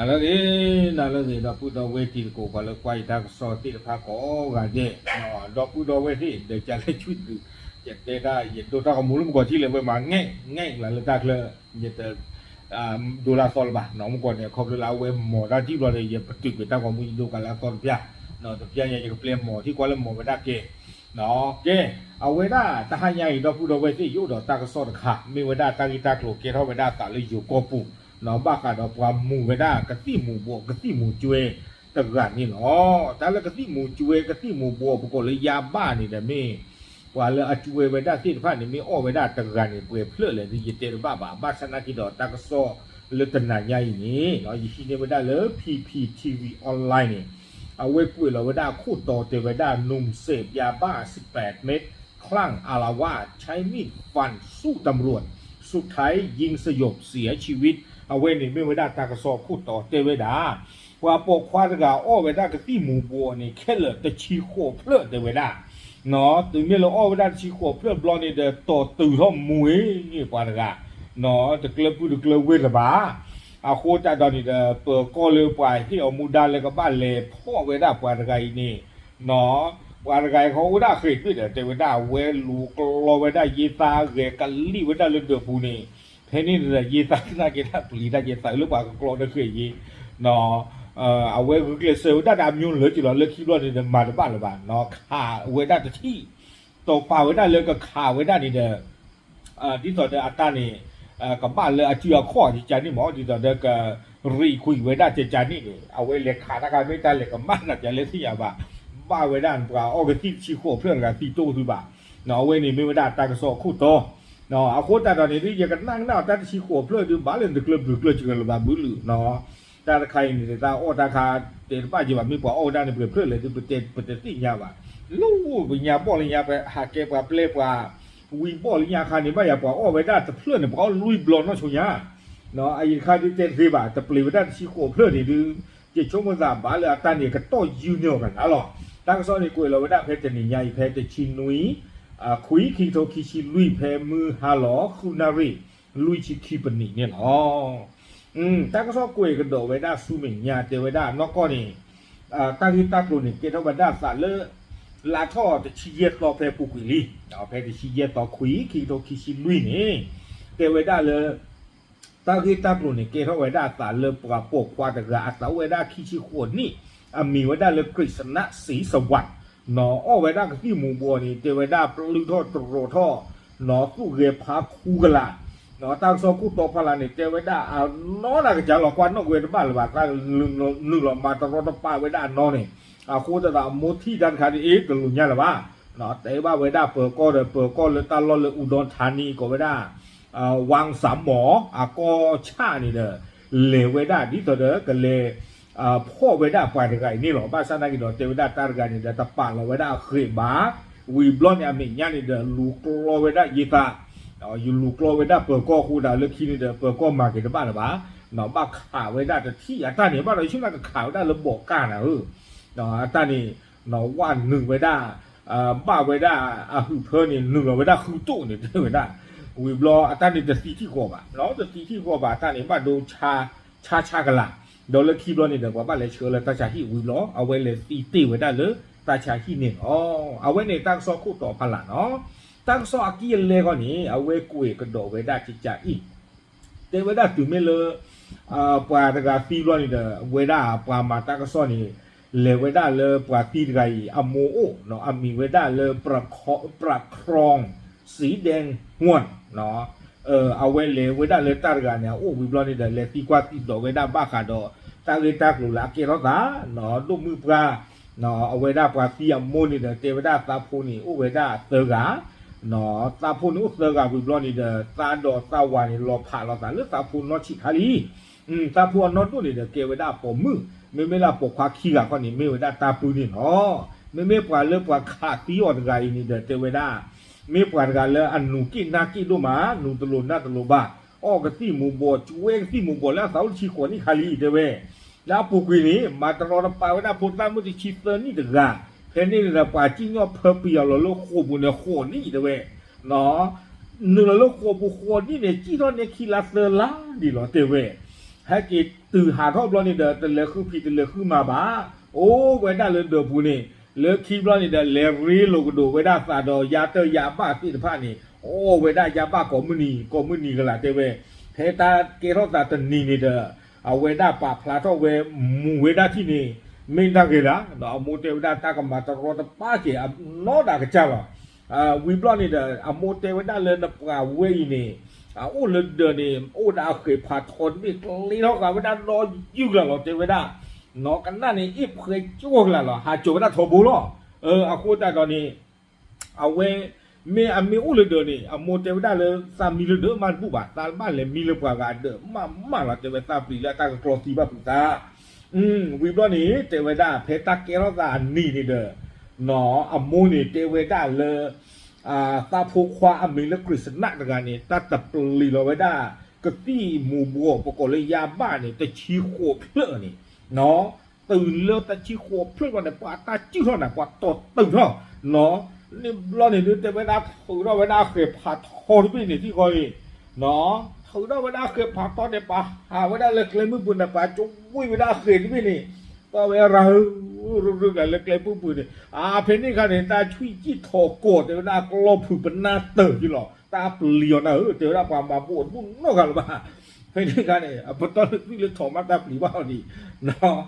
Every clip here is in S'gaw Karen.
နၤလၢအဂ့ၤ, နၤလၢအဂ့ၤ ဒီပုၢ်ဒီဝဲၢ်တံၤသကိး ပှၤလၢကွၢ်ယတၢ်ကစီၣ်သ့ၣ်တဖၣ်ကိးဂၤဒဲး, ဒီပုၢ်ဒီဝဲၢ်သ့ၣ် ဒီးကလဲၤဆူၣ်သုး, ယတဲဒၣ် ယဒိတၢ်ဂီၤမူလၢမုၢ်ကီၢ်ထံးလၢဝဲမၤငဲၢ်ငဲၢ်လၢတၢ်ချၢ, ယတ ဒိလၢအသီလၢၤဘၣ်, မုၢ်ကီၢ်န့ၣ် ခီဖျိလၢအဝဲမီၤတၢ်ထံၣ်ဘျီန့ၣ် ယပတုာ်ကွံာ်တၢ်ဂီၤမူ ယဒိကးလၢအသီတဖျၢၣ်, တဖျၢၣ်ညါ ယကပျဲမီၤထံၣ်ကွၢ်လၢမီၤဝဲဒၣ်ကဲ, ကဲ, အဝဲဒၣ်တဟါညါအံၤ ဒီပုၢ်ဒီဝဲၢ်သ့ၣ် ယအိၣ်ဒီးတၢ်ကစီၣ်တခါ မ့ၢ်ဝဲဒၣ်တၢ်ဂ့ၢ်တၢ်ကျိၤကဲထီၣ်ဝဲဒၣ်အသးလၢယိၤကီၢ်ပူၤ, ဘၣ်ဃးဒီးပှၤမူၤဝဲဒၣ်ကသံၣ်မူၤဘှီး ကသံၣ်မူၤကၠွဲတဂၤန့ၣ်လီၤ. တၢ်လၢကသံၣ်မူၤကၠွဲ ကသံၣ်မူၤဘှီး ပကိးလၢယါဘၣ်န့ၣ်ဒီးမ့ၢ် ပှၤလၢအကၠွဲဝဲဒၣ်သ့ၣ်တဖၣ်န့ၣ် မ့ၢ်အီၣ်ဝဲဒၣ်တဂၤန့ၣ် ပှဲၤဖျၢၣ်လဲၣ်ဒီး ယတဲတဘၣ်ဘၣ်, ဘၣ်ဆၣ်နာ်က့ဒီးတၢ်ကစီၣ်လၢတနၤညါအံၤန့ၣ် ယဟံးန့ၢ်ဝဲဒၣ်လၢ P P T V online န့ၣ်, အဝဲကွဲးလီၤဝဲဒၣ်အခိၣ်တီတဲဝဲဒၣ် หนุ่มเสพยาบ้าสิบแปดเม็ด คลั่งอารวาส ใช้มีดฟันสู้ตำรวจ สุดท้ายยิงสยบเสียชีวิต အဝဲန့ၣ်မ့ၢ်ဝဲဒၣ်တၢ်ကစီၣ်အခိၣ်တီတဲဝဲဒၣ် ပှၤပိာ်ခွါတဂၤအီၣ်ဝဲဒၣ်ကသံၣ်မူၤဘှီးန့ၣ် ခဲလၢာ်တဆံဃိးဖျၢၣ်တဲဝဲဒၣ်, တုၤမ့ၢ်လၢအီၣ်ဝဲဒၣ်တဆံဃိးဖျၢၣ်ဘျီန့ၣ်ဒီး တီၢ်တုၤထီၣ်မူၤအ့ၣ်ပှၤတဂၤ, တကျၢၤပုၢ်တကျၢၤဝဲၢ်လၢၤဘၣ်. အဃိသတးဒီးန့ၣ်ဒီး ပၢၤကီၢ်လၢပှၤဟ့ၣ်အီၤမူဒါလၢကဘၣ်လဲၤဖီၣ်ဝဲဒၣ်ပှၤတဂၤအံၤန့ၣ် ပှၤတဂၤအံၤခီအိၣ်ဒၣ်ဃဲၤကွံာ်ဒီး တဲဝဲဒၣ်အဝဲလူၤကျီဝဲဒၣ်ယ့သး ဂဲၤကလံၣ်ဝဲဒၣ်လၢဒၢးပူၤန့ၣ်, ဖဲန့ၣ်န့ၣ်ဒီး ယ့သးနာ်က့တၢ်ပျံၤတၢ်ယ့သးလၢပှၤကကျီတဃဲၤယ့, အဝဲဂုာ်ကျဲးစၢးဝဲဒၣ်ဒီးအမျိုးလၢာ်က့ၤလီၤ လၢခံဘျီန့ၣ်ဒီး မၤတဘၣ်လၢၤဘၣ်, ခးဝဲဒၣ်တထံၣ်, တီၢ်ပာ်ဝဲဒၣ်လၢကခးဝဲဒၣ်န့ၣ်ဒီး ဒ်သိးဒီးအတၢ်န့ၣ် ကဘၣ်လၢအစုအခီၣ်ကကန့ၣ်မ့ၢ် ဒ်သိးဒီးကရံးကွံာ်ဝဲဒၣ်ကကန့ၣ်န့ၣ် အဝဲလဲၤခးတၢ်ခါမ့ၢ်တၢ်လဲၤကမၣ်တၢ်ပျးလၢသ့ၣ်ညါဘၣ်, ဘၣ်ဝဲဒၣ်ပှၤအီၣ်ကသံၣ်တဆံဃိးဖျၢၣ်တဂၤသံတိၢ်သုဘၣ်, အဝဲန့ၣ်မ့ၢ်ဝဲဒၣ်တၢ်ကစီၣ်အခိၣ်တီ, အဃိသတးဒီးန့ၣ် ယကနၣ်ကနၣ်အီၤတၢ်တဆံဃိးဖျၢၣ်ဒုး ဘၣ်လၢနတကျၢၤဘျုးကျၢၤစှၤလၢၤဘၣ်ဘုလုာ်နီၤ, တၢ်တခါအံၤန့ၣ် တၢ်အီၣ်တၢ်ခါ တဲတဘၣ်က့ၤဘၣ် မ့ၢ်ပှၤအီၣ်ဝဲဒၣ်န့ၣ် ပှဲၤဖျၢၣ်လဲၣ်ဒုး ပတသ့ၣ်ညါဘၣ်, လၢပညါဘီၣ်လၢညါ ပဟးကဲပှၤပျဲပှၤ ဝံၤဘီၣ်လၢညါခါန့ၣ် ဘၣ်ယၤပှၤအီၣ်ဝဲဒၣ်တဖျၢၣ်န့ၣ် ပှၤအီၣ်လွံၢ်ဘျီနီၢ်ဆိညါ, အအံၤတခါဒုးတဲတသ့ဘၣ် တပျံၤဝဲဒၣ်တဆံဃိးဖျၢၣ်န့ၣ်ဒုး, ယဆိကမိၣ်သးဘၣ်လၢအတၢ်န့ၣ် ကတီၢ်ယုၢ်န့ၢ်အီၤကနၤလီၤ, တၢ်ကစီၣ်န့ၣ်ကွဲးလီၤဝဲဒၣ်ဖဲတနံၤညါအံၤ ဖဲတဆံနွံ ခွံ ခံကထိခံဆံလွံၢ် ဖဲမုၢ်ဟါလီၤ ဃုနၣ်ရံၣ် လွံၢ်ဆံခံပနံးန့ၣ်လီၤ. တၢ်ကစီၣ်ကွဲးကဒီးဝဲဒၣ်ဆူမဲာ်ညါ တဲဝဲဒၣ်နီၢ်ကီၢ်န့ၣ် တၢ်ဂ့ၢ်တၢ်ကျိၤန့ၣ် ကဲထီၣ်ဝဲဒၣ်သးလၢ လါထီၣ်တဆံယဲၢ်သီဖဲပူၤကွံာ်လံ, ဖဲတဆံယဲၢ်သီခွံ ခံကထိခံဆံလွံၢ်န့ၣ် တဲဝဲဒၣ်လၢ တၢ်ဂ့ၢ်တၢ်ကျိၤန့ၣ် ကဲထီၣ်ဝဲဒၣ်အသးလၢပှၤပိာ်ခွါတဂၤ အသးအိၣ်ဝဲဒၣ်ခံဆံဃိးနံၣ်, အမံၤဝဲဒၣ်လၢ ကရံးစနး စံးစဝး, နီၤ အီၣ်ဝဲဒၣ်ကသံၣ်မူၤဘှီးန့ၣ် တဲဝဲဒၣ်ပျုၢ်ထီၣ်တရီၤထီၣ်, နီၤ သူၣ်ဂဲၤဖးခူကလာ်, နီၤ တၢ်ကစီၣ်ခိၣ်တီဖီလာ်န့ၣ် တဲဝဲဒၣ်အနီၢ်တၢ်ကစၢ်လီၤ ကွၢ်နီၣ်ကွံာ်ဝဲတဘၣ်လၢၤဘၣ် တၢ်နုာ်လီၤမၤတရီတပါဝဲဒၣ်အနီၢ်န့ၣ်, အဃိသတးဒီးအမိၢ်ထံၣ်တၢ်တခါဒ်အံၤ တလိာ်ညါလၢၤဘၣ်, နီၤ တဲဘၣ်ဝဲဒၣ်ပၢၤကီၢ်ဒီး ပၢၤကီၢ်လၢတၢ်လီၢ်လၢအူဒီထါနံ ကိးဝဲဒၣ် ဝၣ်စၣ်မီၣ် အကီၢ်ဆၣ်န့ၣ်ဒီး လဲၤဝဲဒၣ်ဒ်သိးဒီးကလဲၤ ဖီၣ်ဝဲဒၣ်ပှၤတဂၤအံၤန့ၣ်လီၤ. ဘၣ်ဆၣ်နာ်က့ဒီး တဲဝဲဒၣ်တၢ်တဂၤန့ၣ်ဒီး တပာ်လီၤဝဲဒၣ်အဃ့ၢ်ဘၣ်, ဝံၤဘျီန့ၣ်အမဲာ်ညါန့ၣ်ဒီး လူၤကျီဝဲဒၣ်ယ့သး, ယလူၤကျီဝဲဒၣ်ပၢၤကီၢ်အဃိဒီး လၢခံန့ၣ်ဒီး ပၢၤကီၢ်မၤက့ၤတဘၣ်လၢၤဘၣ်, ဘၣ်ခးဝဲဒၣ်တထံၣ်အတၢ်န့ၣ် ဘၣ်ဒီးဆ့ၣ်နီၤကခးဝဲဒၣ်လၢဘီးကၢ်နၤဧၢ, အတၢ်န့ၣ် ဝၣ်နုာ်ဝဲဒၣ် ဘၣ်ဝဲဒၣ်အဟုးဖၢန့ၣ် နုာ်လီၤဝဲဒၣ်ဃုတိၣ်န့ၣ် တဲဝဲဒၣ်, ဝံၤဘျီအတၢ်န့ၣ်တသံထံၣ်ဃီဘၣ်, တသံထံၣ်ဃီဘၣ် အတၢ်န့ၣ်ဘၣ်ဒိဆါ ဆါဆါကလာ်, ဒီးလၢခံဘျီန့ၣ်ဒီး ပှၤဘၣ်လဲၤဆှၢလၢတၢ်ဆါဟံၣ်ဝံၤဘျီ အဝဲလဲၤသံတ့ၢ်ဝဲဒၣ်လၢတၢ်ဆါဟံၣ်န့ၣ်လီၤ. အဝဲန့ၣ်တၢ်ကစီၣ်ခိၣ်တီဖီလာ်နီၤ, တၢ်ကစီၣ်အကံၢ်အလဲဃီန့ၣ် အဝဲကွဲးကဒီးဝဲဒၣ်ကကးအံၤ တဲဝဲဒၣ်တုၤမ့ၢ်လၢ ပှၤတဂၤသံဘျီန့ၣ်ဒီး ဝဲဒၣ်ပှၤမၤတၢ်ကစီၣ်န့ၣ် လဲၤဝဲဒၣ်လၢပှၤသံတဂၤအံၤ အမိၢ်အိၣ်နီၤ, အမံၤဝဲဒၣ်လၢ ပြၢခရီၣ် စံဒဲဟွၣ်, အဝဲလဲၤဝဲဒၣ်လၢတၢ်တဂၤန့ၣ် အအိၣ်ဝံၤဘျီန့ၣ်ဒီး လဲၤသံကွၢ်သံဒိးဝဲဒၣ်ဘၣ်ဃးဒီး တၢ်ဂ့ၢ်တၢ်ကျိၤလၢအကဲထီၣ်သး ဒိၣ်မုၣ်ပှၢ် အဝဲဒၣ်ပှၤသံအမိၢ်န့ၣ်ဒီး တဲဝဲဒၣ်သးဖိန့ၣ် အိၣ်ဝဲဒၣ်သၢဂၤ, သးဖိန့ၣ်အိၣ်သၢဂၤဝံၤဘျီန့ၣ်ဒီး သးဒီးသးဝၤန့ၣ် လီၤဖးလိာ်သးလၢသးဖိနီၢ်ဆံးခါလံ. သးဖိအနီၢ်ဒိၣ်န့ၣ်ဒီး ကဲဝဲဒၣ်ပိာ်မုၣ်, မ့မ့ၢ်လၢအပိာ်ခွါခံဂၤခီန့ၣ် မ့ၢ်ဝဲဒၣ်တၢ်ပုၢ်န့ၣ်လီၤ. မ့မ့ၢ်ပှၤလၢပှၤခးသံအီၤတဂၤအံၤန့ၣ်ဒီး တဲဝဲဒၣ် မ့ၢ်ပှၤတဂၤလၢအနူၤက့ၣ်နၢ်က့ၣ်ဒိၣ်မး နူၤတလိၤနၢ်တလိၤဘၣ်, အီၣ်ကသံၣ်မူၤဘှီး ကၠွဲကသံၣ်မူၤဘှီးလၢအသးအိၣ်တဆံဃိးနံၣ်ခါလံ တဲဝဲ. လၢအပူၤကွံာ်န့ၣ် မၤတရီတပါဝဲဒၣ်ဖိသၣ်မုၣ်တဆံသၢနံၣ်တဂၤ, ဖဲန့ၣ်ဒီး ပှၤစံၣ်ညီၣ်ဖၢပံၤအီၤလီၤလၢဃိာ်ပူၤန့ၣ်ဃိးနံၣ် တဲဝဲ နုာ်လီၤလၢဃိာ်ပူၤဃိးနံၣ်န့ၣ် စံၣ်ထီၣ်န့ၢ်ခံလါသၢလါဒံးလီၤ တဲဝဲ. ဟဲက့ၤတုၤဟးထီၣ်ဘျီန့ၣ်ဒီး တလဲၤဃုဖံးတလဲၤဃုမၤဘၣ်, အိၣ်ဝဲဒၣ်လၢဒၢးပူၤန့ၣ်, လၢခံဘျီန့ၣ်ဒီး လဲၤရ့လိာ်ကဒိးဝဲဒၣ်သးဒီးယါတၢၢ်ယါဘၣ်သ့ၣ်တဖၣ်န့ၣ်, အိၣ်ဝဲဒၣ်ယါဘၣ်ကိးမုၢ်နံၤ ကိးမုၢ်နံၤကလာ်တဲဝဲ, ဖဲတၢ်ကဲထီၣ်သးတနံၤန့ၣ်ဒီး အဝဲဒၣ်ပာ်ဖျါထီၣ်ဝဲမူဝဲဒၣ်ထံၣ်န့ၣ်, မ့ၢ်တၢ်ဂ့ၤလၢ, ဒီးအမိၢ်တဲဝဲဒၣ်တၢ်ကမၤတရီတပါက့ၤအနီၢ်ဒၣ်ကစၢ်လီၤ. ဝံၤဘျီန့ၣ်ဒီး အမိၢ်တဲဝဲဒၣ်လၢနပှၤဝဲအံၤန့ၣ်, အအိၣ်လၢဒၢးန့ၣ် အိၣ်ဒီးအဃဲၤဖးထီတဘ့ၣ် ကျ့ထီၣ်ဃာ်ဝဲဒၣ်ဒီယုၢ်ကလာ်လီၤ တဲဝဲဒၣ်, နီၢ်ကနၣ်န့ၣ် အ့ၣ်ဖှဲကၠီကလာ်လီၤ ဟးကၠီၤဝဲဒၣ်ထီဘိလီၤ. အဃိသတးဒီးန့ၣ် အဝဲ မ့ၢ်အမ့ၢ်အိၣ်လၢဒၢးန့ၣ် အမိၢ်တဲဝဲဒၣ်လၢသးမံလၢဒၢးမးတဘူၣ်ဘၣ်, သးဘၣ်လဲၤမံလၢပှၤဂၤအဒၢးမးမးလီၤ တဲဝဲသးပျံၤလၢအတၢ်ကကျီသံဘၣ်ဖုးသး ဝံၤဘျီန့ၣ် တဲဝဲဒၣ် ဖဲတၢ်ကဲထီၣ်သးအနံၤန့ၣ်ဒီး, နီၢ် အမိၢ်န့ၣ်တဲဝဲဒၣ်လၢ သးဖိခွါအမံၤလၢ Christmas တဂၤန့ၣ် တၢ်တပျံၤလီၤဝဲဒၣ် ကသံၣ်မူၤဘှီး ပကိးလၢယါဘၣ်န့ၣ် တဆံဃိးဖျၢၣ်န့ၣ်, နီၢ် တုၤလၢတဆံဃိးဖျၢၣ်ဘျီန့ၣ် ပှၤတၢ်စုၣ်ထီၣ်နၤ ပှၤတီၤတုာ်ထီၣ်, နီၢ် န့ၣ်ဘျီန့ၣ်ဒုး တဲဝဲဒၣ်ထုးထီၣ်ဝဲဒၣ်အဃဲၤဖးထီတဘ့ၣ်န့ၣ် ထံၣ်ဃီန့ၣ်, နီၢ် ထုးထီၣ်ဝဲဒၣ်အဃဲၤဖးထီန့ၣ် ပာ်ဟးဝဲဒၣ်လၢကျဲမုၢ်ပူၤန့ၣ် ပာ်ကဝံၤဝဲဒၣ်အဃဲၤတဘ့ၣ်န့ၣ်, သီၣ်ဝဲရၤဟု ရူၢ်ရူၢ်ကလၢကျဲမုၢ်ပူၤန့ၣ်, အါ ဖဲန့ၣ်အခါန့ၣ် တၢ်ဆံၣ်ကံၣ်ထီၣ်ကီၢ် တဲဝဲဒၣ်ကျီၢ်ဖုးပနၢ်တၢၢ်က့လီၤ တၢ်ပျံၤအီၤနၤဧၢ တဲဝဲဒၣ်ပှၤမၤဘူၣ်တဘူၣ်နီတဂၤလၢၤဘၣ်. ဖဲန့ၣ်အခါန့ၣ် အပတီၢ်လၢသွံၣ်လၢထီၣ်မးတၢ်ပျံၤဘၣ်အီၤဒံး,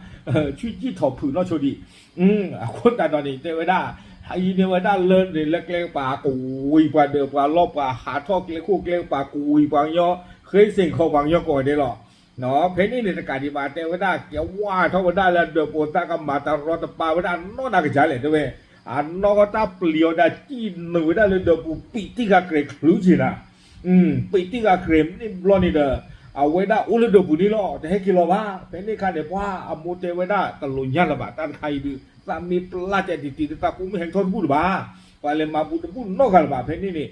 ဆံၣ်ကံၣ်ထီၣ်ဖုးနီၢ်ဆိဒံး, အဃိသတးဒီးန့ၣ် တဲဝဲဒၣ်, ဟံးန့ၢ်ဝဲဒၣ်လၢန့ၣ် လၢကျဲကပၤကဝံၤပှၤဒၢးပှၤလီၢ်ပှၤဟးထီၣ်ကျဲခိၣ်ကျဲကပၤကဝံၤပှၤကညီ, ဃ့စ့ၣ်ခီပှၤကညီကိးဂၤဒဲးလီၤ. ဖဲန့ၣ်န့ၣ်တကးဒံးဘၣ် တဲဝဲဒၣ် ကဝါထီၣ်ဝဲဒၣ်လၢဒၢးပူၤသးကမၤတရီတပါဝဲဒၣ်နီၢ်ဒၣ်ကစၢ်လဲၣ် တဲဝဲ, အနီၢ်ကီၢ်တၢ်ပျံၤအီၤဒၣ်စံၣ်နုာ်ဝဲဒၣ်လၢဒၢးပူၤ ပံာ်တံၢ်ဃာ်ကြဲးချုးက့ၤနၤ ပံာ်တံၢ်ဃာ်ကြဲးန့ၣ်ဘျီန့ၣ်ဒီး အဝဲဒၣ်အိၣ်လၢဒၢးပူၤန့ၣ်လီၤ တဟဲက့ၤလီၤဘၣ်. ဖဲန့ၣ်အခါန့ၣ် ပှၤအမိၢ်တဲဝဲဒၣ်တလိၣ်ညါလၢၤဘၣ် တၢ်တခါအံၤဒုး သးမ့ၢ်ပျၢ်ကဲဒံးတံၤဒုး သးကိးမုၢ်ဟဲထီၣ်တဘူၣ်လၢၤဘၣ်. ပှၤလဲၤမၤဘူၣ်တဘူၣ်နီတဂၤလၢၤဘၣ် ဖဲန့ၣ်န့ၣ်,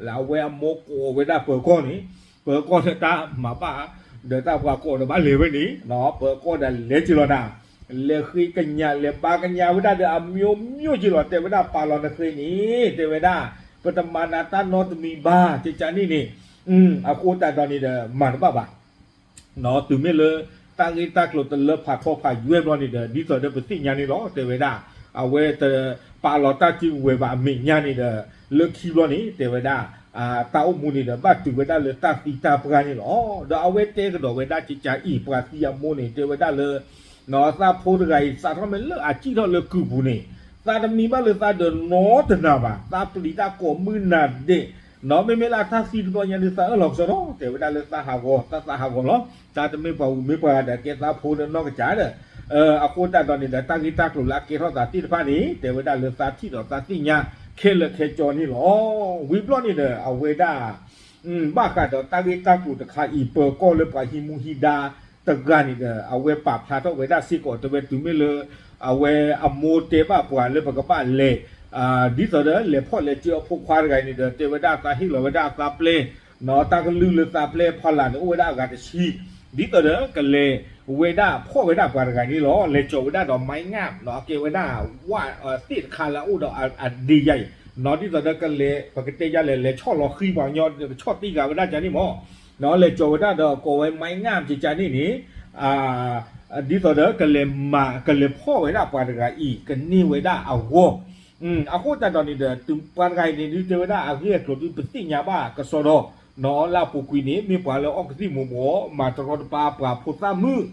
လၢအဝဲအမိၢ်ကိးဝဲဒၣ်ပၢၤကီၢ်န့ၣ်, ပၢၤကီၢ်လၢတၢ်မၤဘၣ် ဒီးတၢ်ပှၤကိးဒီးဘၣ်လဲၤဝဲန့ၣ်, ပၢၤကီၢ်ဒီးလဲၤက့ၤလီၤနၤ, လဲၤဃ့ကညးလဲၤဘါကညးဝဲဒၣ်ဒီးအမျိုးမျိုးက့ၤလီၤ တဲဝဲဒၣ်ပာ်လီၤနဃ့န့ၣ် တဲဝဲဒၣ် ပတမၤနၤတၢ်နီတမံၤဘၣ် ကကန့ၣ်န့ၣ်, အဃိသတးဒီးန့ၣ်ဒီး မၤတဘၣ်ဘၣ် တုၤမ့ၢ်လၢ တၢ်ဂ့ၢ်တၢ်ကျိၤတလၢဖးထီဖးယွဲၢ်ဘျီန့ၣ်ဒီး ဒ်သိးဒီးပသ့ၣ်ညါန့ၣ်လီၤ တဲဝဲဒၣ်, အဝဲတပာ်လီၤတၢ်စုကဝဲၤဘၣ်အမဲာ်ညါန့ၣ်ဒီး လၢခံဘျီန့ၣ် တဲဝဲဒၣ်, တၢ်အိၣ်မူန့ၣ်ဒီး ဘၣ်တုၤဝဲဒၣ်လၢတၢ်သံတၢ်ပှၢ်န့ၣ်လီၤ. ဒီးအဝဲတဲကဒီးဝဲဒၣ်ကကအံၤ ပှၤသံအမိၢ်န့ၣ် တဲဝဲဒၣ်လၢ သးဖိတဂၤအံၤ စးထီၣ်မ့ၢ်လၢအစံၣ်ထီၣ်လၢကုၢ်ပူၤန့ၣ်, သးတမံဘၣ်လၢသးဒၢးနီတနၤဘၣ်, သးပျံၤတၢ်ကိးမုၢ်နၤဒဲး, နီၢ် မ့မ့ၢ်လၢအတၢ်သံတဘျီညါဒုး သးအၢၣ်လီၤကစီဒီ တဲဝဲဒၣ်လၢသးဟးဂီၤ တၢ်သးဟးဂီၤလီၤ, တၢ်တမ့ၢ်ပှၤဂုၤမ့ၢ်ပှၤဂၤဒီး ကဲသးဖိဒီးနီၢ်ကစၢ်ဒီး, အဃိသတးဒီးန့ၣ်ဒီး တၢ်ဂ့ၢ်တၢ်ကျိၤလၢအကဲထီၣ်သးသ့ၣ်တဖၣ်န့ၣ် တဲဝဲဒၣ်လၢသးထံၣ်ဒီးသးသ့ၣ်ညါခဲလၢာ်ခဲဆ့န့ၣ်လီၤ. ဝံၤဘျီန့ၣ်ဒီး အဝဲဒၣ် ဘၣ်ဃးဒီးတၢ်ဂ့ၢ်တၢ်ကျိၤတခါအံၤ ပၢၤကီၢ်လၢပှၤဟံးမူဟံးဒါတဂၤန့ၣ်ဒီး အဝဲပာ်ဖျါထီၣ်ဝဲဒၣ်စ့ၢ်ကီး တဲဝဲတုၤမ့ၢ်လၢ အဝဲအမိၢ်တဲဘၣ်ပှၤလၢပကဘၣ်လဲၤ ဒ်သိးဒီးလဲၤဖီၣ်လဲၤစၢအဖိခွါတဂၤအံၤန့ၣ်ဒီး တဲဝဲဒၣ်သးဟ့ၣ်လီၤဝဲဒၣ်အသးပျဲၢ်, တၢ်ကလုၢ်လၢသးပျဲၢ်ဖီလာ်န့ၣ် အိၣ်ဝဲဒၣ်အဂၤတဆံ, ဒ်သိးဒီးကလဲၤဝဲဒၣ်ဖီၣ်ဝဲဒၣ်ပှၤတဂၤန့ၣ်လီၤ. လဲၤကၠီၤဝဲဒၣ်ဒီး mind game အကဲဝဲဒၣ်ဝၣ်သ့ၣ်တခါလၢအအိၣ်ဒီးအဒ့ယါအံၤ, ဒ်သိးဒီးကလဲၤ ပကတဲယါလဲၣ် လဲၤဆီၣ်လီၤဃံပှၤကညီ ကဆီၣ်တံၢ်ဃာ်ဝဲဒၣ်ကန့ၣ်မး, လဲၤကၠီၤဝဲဒၣ်ဒီးကိးဝဲ mind game ကန့ၣ်န့ၣ် ဒ်သိးဒီးကလဲၤမၤ ကလဲၤဖီၣ်ဝဲဒၣ်ပှၤတဂၤအံၤ ကန့ၢ်ဝဲဒၣ်အဂီၢ်, အဃိသတးဒီးန့ၣ်ဒီး ပှၤတဂၤအံၤန့ၣ်ဒုးတဲဝဲဒၣ်အဂ့ၢ်အကျိၤဒုး ပသ့ၣ်ညါဘၣ်ကစီဒီ, နီၢ် လၢအပူၤကွံာ်န့ၣ် မ့ၢ်ပှၤလၢအီၣ်ကသံၣ်မူၤဘှီး မၤတရီတပါပှၤဖိသၣ်မုၣ်,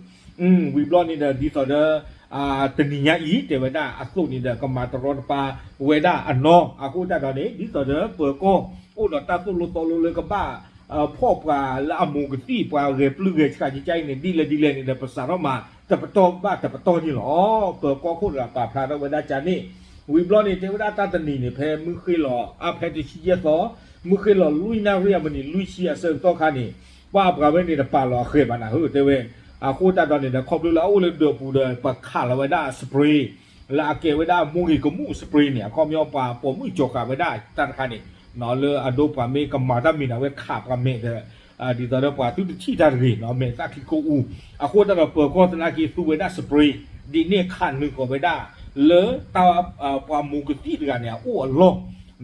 ဝံၤဘျီန့ၣ်ဒီး ဒ်သိးဒီး တနံၤညါအံၤ တဲဝဲဒၣ်အသိးန့ၣ်ဒီး ကမၤတရီတပါဝဲဒၣ်အနီၢ်, အဃိသတးဒီးန့ၣ် ဒ်သိးဒီးပၢၤကီၢ်အိၣ်ဒီးတၢ်သိၣ်လိသီလိလၢကဘၣ် ဖီၣ်ပှၤလၢအမူၤကသံၣ် ပှၤဂဲၤပျုၢ်ဂဲၤဆှးကကါအံၤန့ၣ် ဒ်လဲၣ်ဒ်လဲၣ်န့ၣ်ဒီး ပစးထီၣ်မၤတပတီၢ်ဘၣ်တပတီၢ်န့ၣ်လီၤ. ပၢၤကီၢ်ခိၣ်တဂၤပာ်ဖျါထီၣ်ဝဲဒၣ်ကန့ၣ်, ဝံၤဘျီန့ၣ် တဲဝဲဒၣ်တၢ်တနံၤန့ၣ် ဖဲမုၢ်ဃ့ၢ်လီၤ အါ ဖဲတဆံယဲၢ်သီ မုၢ်ဃ့ၢ်လီၤလွံၢ်နၣ်ရံၣ်အမုၢ်နံၤလွံၢ်ဆံအဆၢကတီၢ်ခါန့ၣ် ပှၤအပှၤဝဲန့ၣ်တပာ်လီၤအဃဲၤဘၣ်နၤဧၢ တဲဝဲ, အဃိသတးဒီးန့ၣ်ဒီး ခီဖျိလၢအအိၣ်လၢဒၢးပူၤဒီး ပခးလီၤဝဲဒၣ် spray လၢအကဲဝဲဒၣ် မိၢ်ဂ့ၤကမူၣ် spray န့ၣ် အခီပညီပှၤပိာ်မုၣ်ကၠီၤဃာ်ဝဲဒၣ်တၢ်တခါန့ၣ်, လၢအဒိပှၤမ့ၢ်ကမၤတၢ်မံၤန့ၣ် အဝဲခးပှၤမဲာ်ဒီး ဒ်သိးဒီးပှၤသုတထံၣ်တၢ်တဂ့ၤ မဲာ်သၣ်ခံကိးအူ, အဃိသတးဒီးပၢၤကီၢ်သနာ်က့သူဝဲဒၣ် spray ဒ်န့ၣ်ခးနုာ်ဃီၤဝဲဒၣ် လၢတၢ် ပှၤမူၤကသံၣ်တဂၤန့ၣ် အအိၣ်အလီၢ်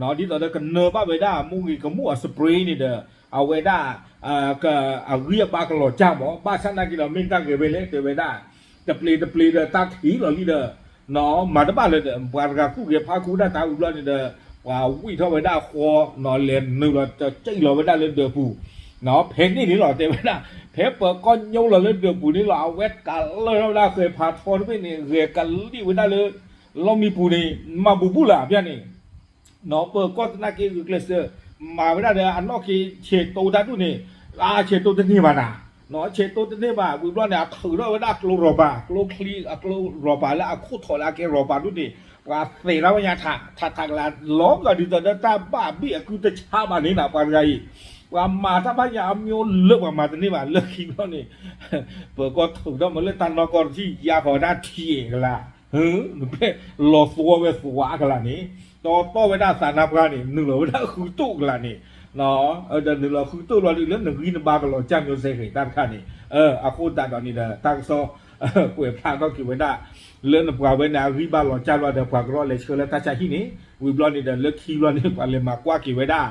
ဒ်သိးဒီးကနၢဘၣ်ဝဲဒၣ် မိၢ်ဂ့ၤကမူၣ်အ spray န့ၣ်ဒီး အဝဲဒၣ် အဂံၢ်အဘါကလီၤကၢ်မး, ဘၣ်ဆၣ်နာ်က့ဒီး မ့ၢ်တၢ်ဂဲၤဝဲလဲၣ် တဲဝဲဒၣ် တပျ့ၤတပျ့ၤဒီးတၢ်ထံၣ်လီၤလံဒီး မၤတဘၣ်လၢၤဒီး ပှၤတဂၤသူၣ်ဂဲၤဖးခူဒၣ်တၢ်ဝံၤဘျီန့ၣ်ဒီး ပှၤဝံၣ်ထီၣ်ဝဲဒၣ်ဃီ လဲၤနုာ်လီၤတကံၢ်လီၤဝဲဒၣ်လၢဒၢးပူၤ ဖဲန့ၣ်န့ၣ်လီၤ တဲဝဲဒၣ် ဖဲပၢၤကီၢ်ညိလီၤလၢဒၢးပူၤန့ၣ်လီၤ အဝဲကလၢထီၣ်ဝဲဒၣ်ဃဲၤဖးထီတဘ့ၣ်န့ၣ် ဂဲၤကလံၣ်ဝဲဒၣ်လၢ လီၢ်မံပူၤန့ၣ် မၤဘူးဘူးလၢအဖၠၣ်န့ၣ် ပၢၤကီၢ်သနာ်က့ဂုာ်ကျဲးစၢး မၤဝဲဒၣ်ဒီးအနီၢ်က့ဆဲးတိတၢ်ဒူၣ်န့ၣ် အဆဲးတိတန့ၢ်ဘၣ်နၤ, ဆဲးတိတန့ၢ်ဘၣ် ဝံၤဘျီန့ၣ် အထုးထီၣ်ဝဲဒၣ်ကျိရၤဘၤ ကျိချံ အကျိရၤဘၤလၢအခိၣ်ထီၣ်လၢအကဲရၤဘၤဒူၣ်န့ၣ် ပှၤသဲးထီၣ်ဝဲညါထးထးထးကလၤ လီၤဂာ်ဒ်သိးဒီးတၢ်ဘၣ်ဘ့ၣ်အကုတဆါဘၣ်န့ၣ်နၤ ပှၤတဂၤအံၤ ပှၤမၤတၢ်ဘၣ်ညါအမျိုးလၢပှၤမၤတန့ၢ်ဘၣ် လၢခံဘျီန့ၣ် ပၢၤကီၢ်ထုးထီၣ်မးလၢတၢ်နီၢ်ကီၢ်တထံၣ် ယါဃီၤဝဲဒၣ်ထံၣ်ကလၤ နဘဲၣ်လီၤသဝီဝဲသဝးကလၤန့ၣ် တီတီဝဲဒၣ်သးနါပှၢ်န့ၣ် နုာ်လီၤဝဲဒၣ်ဃုတိၢ်ကလၤန့ၣ် ဒီးနုာ်လီၤဃုတိၢ်လီၤဒုးလၢနဂံၢ်နဘါကလီၤကၢ်မ့ၢ်စဲဃဲၤတၢ်တခါန့ၣ် အဃိသတးဒီးန့ၣ်ဒီး တၢ်ကစီၣ် ကွဲးဖျါထီၣ်က့ၤဝဲဒၣ် လၢနပှၤဝဲန့ၣ် အဂံၢ်ဘါလီၤကၢ်လီၤဒီး ပှၤကရီလဲၤဆှၢလၢတၢ်ဆါဟံၣ်န့ၣ် ဝံၤဘျီန့ၣ်ဒီး လၢခံဘျီန့ၣ် ပှၤလဲၤမၤကွၢ်က့ၤဝဲဒၣ်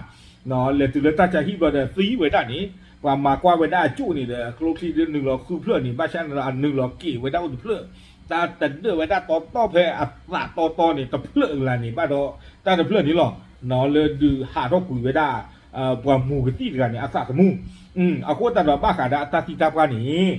လဲၤတုၤလၢတၢ်ဆါဟံၣ်ဘျီဒီး သံဝဲဒၣ်န့ၣ် ပှၤမၤကွၢ်ဝဲဒၣ်အကၠိၣ်န့ၣ်ဒီး ကျိချံဒုးနုာ်လီၤဃုဖျၢၣ်န့ၣ် ဘၣ်ဆၣ်န့ၣ်ဒီး အနုာ်လီၤက့ၤဝဲဒၣ်အိၣ်တဖျၢၣ် တၢ်တဒၢးဝဲဒၣ်တီတီဖဲအသးတီတီန့ၣ် တဖျၢၣ်အကလၤန့ၣ် ဘၣ်ဒီး တၢ်တဖျၢၣ်န့ၣ်လီၤ. လၢဒုးဟးထီၣ်ကွံာ်ဝဲဒၣ် ပှၤမူၤကသံၣ်တဂၤန့ၣ် အသးသမူ အဃိသတးဒီး ဘၣ်ဃးဒီးအတၢ်သံတၢ်ပှၢ်န့ၣ်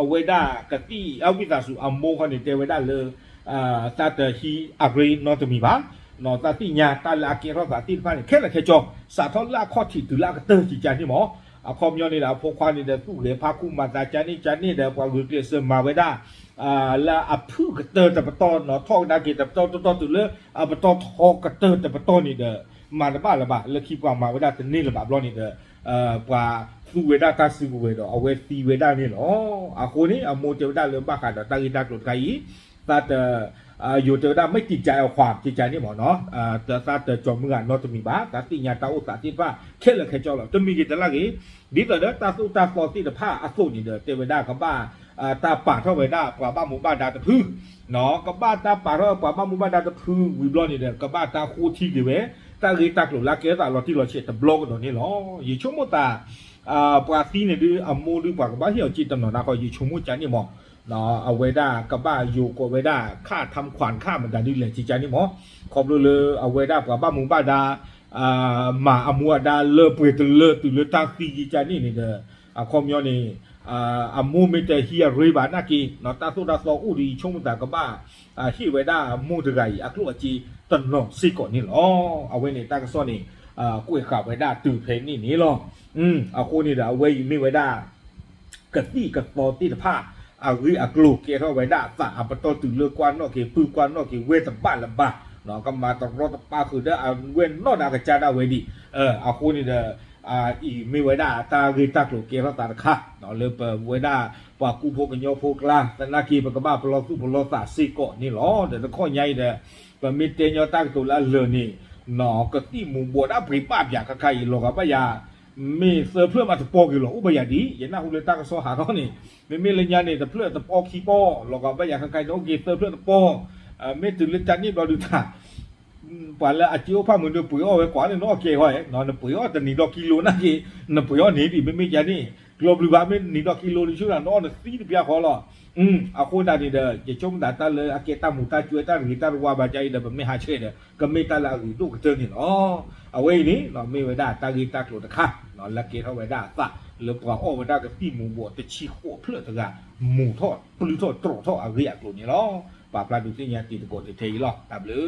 အဝဲဒၣ်ကသံၣ်အဝံသးစူၤအမိၢ်ခီန့ၣ် တဲဝဲဒၣ်လၢ တၢ်တဟံးအရ့နီတမံၤဘၣ်, တၢ်သ့ၣ်ညါတၢ်လၢအကဲထီၣ်သးသ့ၣ်တဖၣ်န့ၣ် ခဲလၢာ်ခဲဆ့ စးထီၣ်လၢအခီၣ်ထံးတုၤလၢအကတၢၢ်ကကါန့ၣ်မး, အခီပညီန့ၣ်ဒီး အဖိခွါန့ၣ်ဒီး သူၣ်ဂဲၤဖးခူမၤသးကါန့ၣ်ကါန့ၣ်ဒီး ပှၤဂုာ်ကျဲးစၢးမၤဝဲဒၣ် လၢအဖုၣ်ကတၢၢ်တပတီၢ်နီၤ ထီၣ်ကဒါက့ၤတပတီၢ်တတီၢ်တုၤလၢ အပတီၢ်ထီကတၢၢ်တပတီၢ်န့ၣ်ဒီး မၤတဘၣ်လၢၤဘၣ်, လၢခံပှၤမၤဝဲဒၣ်တန့ၢ်လၢၤဘၣ်ဘျီန့ၣ်ဒီး ပှၤသူဝဲဒၣ်တၢ်စုကဝဲၤဒီး အဝဲသံဝဲဒၣ်န့ၣ်လီၤ. အဃိန့ၣ် အမိၢ်တဲဝဲဒၣ်လၢဘၣ်ဃးဒီးတၢ်ဂ့ၢ်တၢ်ကျိၤတခါအံၤ သးတ ယိၤတဲဝဲဒၣ် မ့ၢ်တံာ်ကၠးအခွး ကကါန့ၣ်မးနီၤ, သးတကၠီၤမုၢ်ဂၤနီတမံၤဘၣ်, တၢ်သ့ၣ်ညါတၢ်အိၣ်သးသ့ၣ်တဖၣ် ခဲလၢာ်ခဲဆ့လီၤ. တမံၤဂ့ၤတလၢ်ဂ့ၤ, ဒ်သိးဒီးတၢ်သိၣ်တၢ်သီသ့ၣ်တဖၣ်အသိးန့ၣ်ဒီး တဲဝဲဒၣ်ကဘၣ် တၢ်ပာ်ထီၣ်ဝဲဒၣ်ပှၤဘၣ်မူဘၣ်ဒါတဖု, ကဘၣ်တၢ်ပာ်ထီၣ်ပှၤဘၣ်မူဘၣ်ဒါတဖုဝံၤဘျီန့ၣ်ဒီး ကဘၣ်တၢ်ဃိထံက့ၤဝဲ တၢ်ဂ့ၢ်တၢ်ကျိၤလၢအကဲထီၣ်သးလီၤတံၢ်လီၤဆဲးတဘျီကဒီးန့ၣ်လီၤ. ယဆိကမိၣ်သး ပှၤသံန့ၣ်ဒုး အမိၢ်ဒုးပှၤကဘၣ်ဟ့ၣ်အီၤစ့တနီၤနါဃီ ယဆိကမိၣ်ကန့ၣ်မး, အဝဲဒၣ်ကဘၣ်ယိၤကိးဝဲဒၣ် ခါထၢၣ်ခွၣ်ခါမတၤဒုးလဲၣ်ကကါန့ၣ်မး, ခီဖျိလၢအဝဲဒၣ်ပှၤဘၣ်မူဘၣ်ဒါ မၤအမူအဒါလၢပှဲၤတလၢတုၤလၢတၢ်သံကကါန့ၣ်န့ၣ်ဒီး အခီပညီန့ၣ် အမိၢ်မ့ၢ်တဟံးအရ့ဘၣ်နာ်က့ တၢ်သိၣ်တၢ်သီအိၣ်ဒီး ယဆိကမိၣ်သးကဘၣ် ဟ့ၣ်ဝဲဒၣ်မိၢ်တဂၤအံၤ အကျိၣ်အစ့တနီၤစ့ၢ်ကီးန့ၣ်လီၤ. အဝဲန့ၣ်တၢ်ကစီၣ်န့ၣ် ကွဲးဃာ်ဝဲဒၣ်တုၤဖဲန့ၣ်န့ၣ်လီၤ. အဃိန့ၣ်ဒီး အဝဲအံၤမ့ၢ်ဝဲဒၣ် ကသံၣ်ကသီသ့ၣ်တဖၣ် အဂ့ၢ်အကျိၤကဲထီၣ်ဝဲဒၣ်အသး အပတီၢ်တုၤလၢကွၢ်နီၣ်က့ၤ ပုၢ်ကွၢ်နီၣ်က့ၤ ဝဲတဘၣ်လၢၤဘၣ်, ကမၤတရီတပါဃုာ်ဒီးအဝဲနီၢ်ဒီးအကစၢ်ဒၣ်ဝဲဒံး, အဃိန့ၣ်ဒီး အံၤမ့ၢ်ဝဲဒၣ်တၢ်ဂ့ၢ်တၢ်ကျိၤကဲထီၣ်သးတခါ လၢပဝဲဒၣ်ပှၤကူဖိကညီဖိကျါ သနာ်က့ ပကဘၣ်ပလီၢ်သူၣ်ပလီၢ်သးစ့ၢ်ကီးန့ၣ်လီၤ. ဒီးတခီညါအံၤဒီး ပမ့ၢ်တဲညီတၢ်ကတိၤလၢအလၢာ်န့ၣ် ကသံၣ်မူၤဘှီးဒၣ်ပှ့ၤဘၣ်ပၠးခါခါအံၤ လီၤဂာ်ဘၣ်ယၤ မ့ၢ်သၢဖျၢၣ်မးတပီၢ်က့ၤလီၤ အိၣ်ဘၣ်ယၤဒ် ယနၢ်ဟူလၢတၢ်ကစီၣ်ဟးထီၣ်န့ၣ် မ့မ့ၢ်လၢညါန့ၣ် တဖျၢၣ်တပီၢ်ခံပီၢ် လီၤဂာ်ဘၣ်ယၤခါခါန့ၣ် အိၣ်က့ၤသၢဖျၢၣ်တပီၢ်, မ့ၢ်တုၤလၢတၢ်န့ၣ်ဘျီဒုးတၢ် ပှၤလၢအစ့အိၣ်ဖၣ်မုၢ်ဒုးပှ့ၤအီၣ်ဝဲကွၢ်န့ၣ် နီၢ်ကဲဃီ, နပှ့ၤအီၣ်တနံၤဒီးကံလိနာ်က့ နပှ့ၤအီၣ်န့ၢ်ဒံး မ့မ့ၢ်ယၤန့ၣ် ကျီဘျုးဘၣ် မ့ၢ်နံၤဒီးကံလိနဆူနၤ နအီၣ်နသံတပျၢ်ဃီလီၤ. အဃိသတးန့ၣ်ဒီး ယဆိကမိၣ်သးတၢ်လၢအကဲတၢ်မူးတၢ်ကွဲးတၢ်တဂ့ၤတၢ်တဝါဘၣ်ကါအံၤဒီး ပမ့ၢ်ဟးဆှဲးဒီး ကမ့ၢ်တၢ်လၢအဂ့ၤဒိၣ်ကတၢၢ်န့ၣ်လီၤ. အဝဲအံၤန့ၣ် မ့ၢ်ဝဲဒၣ်တၢ်ဂ့ၢ်တၢ်ကျိၤတခါ လၢကဲထီၣ်ဝဲဒၣ်အသး လၢပှၤအီၣ်ဝဲဒၣ်ကသံၣ်မူၤဘှီးတဆံဃိးဖျၢၣ်တဂၤ မူၤထီၣ်ပျုၢ်ထီၣ်တြီၢ်ထီၣ်အဂ့ၢ်အကျိၤန့ၣ်လီၤ. ပာ်ဖျါဒုးသ့ၣ်ညါတံၤသကိးတထဲအံၤလီၤ. တၢ်ဘျုး